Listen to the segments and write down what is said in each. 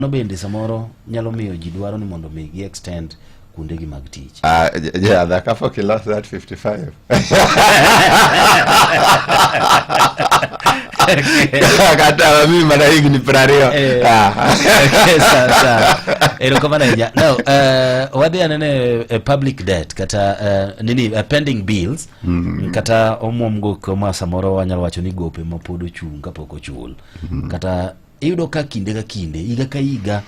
Mano bende samoro nyalo miyo ji dwaro ni mondo mi gi extend kuondegi mag tich. Ah, yeah, the kapok ilos that 55. Kata mi mana higni 20. Eh. Ah. Sawa, sawa. Erokamano ahinya. Now, wadhi anene public debt kata nini pending bills kata omuom go ma samoro wanyalo wacho ni gope ma pod ochung' kapok ochul. Kata iyudo ka kinde ka kinde, higa ka higa,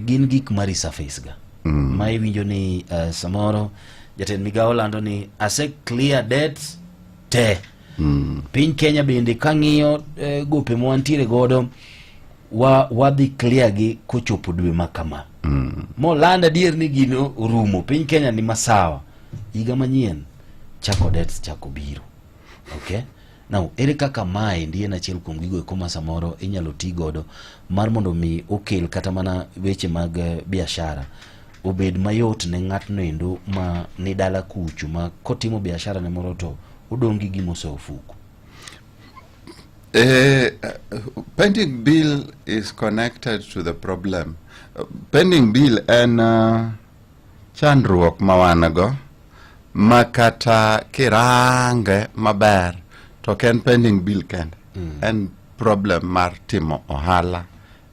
gin gik ma resurface ga ma iwinjo ni samoro jatend migawo lando ni ase clear debts te. Piny Kenya bende kang'iyo gope ma wantiere godo wa wadhi clear gi kochopo dwe ma kama. Moland adier ni gino orumo, piny Kenya ni masawa. Higa manyien chako debts chako biro. Okay? Now, ere kaka maendi en achiel kuom gigo eko ma samoro inyalo ti godo mar mondo mi okel kata mana weche mag biashara obed mayot ne ng'atno endo ma ni dala kucho ma kotimo biashara ne moro to odong' gi gima ose ofuku? Pending bill is connected to the problem. Pending bill en chandruok ma wan go ma kata kirange maber to ok en pending bill kende. En problem mar timo ohala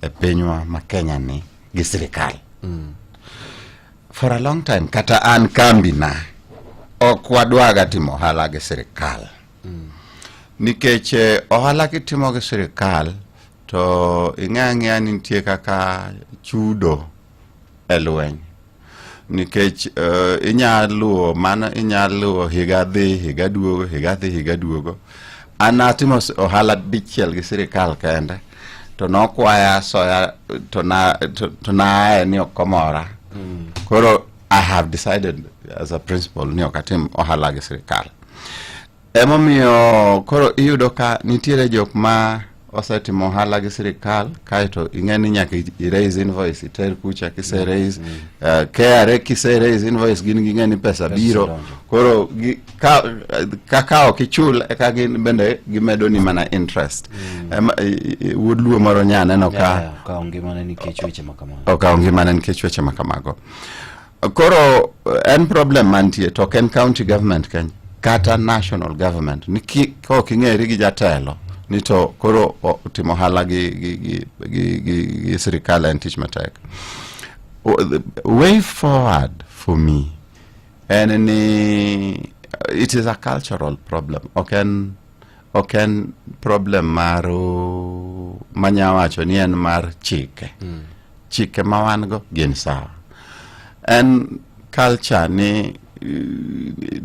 e pinywa ma Kenya ni gi sirikal. For a long time kata an kambi na ok wadwaga timo ohala gi sirikal. Nikech ohala kitimo gi sirikal to ing'e ang'eya ni nitie kaka chudo e lweny nikech inya luwo mano, inya luwo higa dhi higa duogo, higa dhi higa duogo. An atimo ohala dichiel gi sirikal kende to nokwaya soya to naaye ni ok omora. Koro I have decided as a principle ni ok atim ohala gi sirikal. Emomiyo koro iyudo ka nitiere jok ma osetimo ohala gi sirikal kaeto ing'e ni nyaka i raise invoice iter kucha kise raise KRA kise raise invoice gin ging'e ni pesa biro. Donjo. Koro kaka ok ichul eka gin bende gimedo ni mana interest. Ema, wuod luo moro nya neno ka Yeah, okawo ngimane nikech weche ma kamago. Okawo ngimane nikech weche ma kamago. Koro en problem mantie to ok en county government Kenya kata national government ni ka ok ing'eri gi jatelo ni to koro timo ohala gi sirikal en tich matek. The way forward for me en ni it is a cultural problem, ok en problem mar manya wacho ni en mar chike. Chike ma wan go gin sawa, en culture ni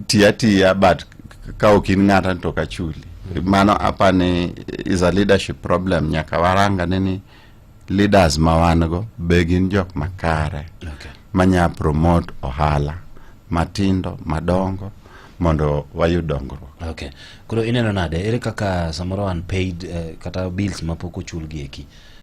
tiya tiya but ka ok in ng'ata to ok achuli. Mano apani is a leadership problem. Nyaka warangane ni leaders ma wan go be gin jok makare manya promote ohala matindo madongo mondo wayud dongruok. Okay. Koro ineno nade, ere kaka samoro unpaid kata bills mapok ochul gi eki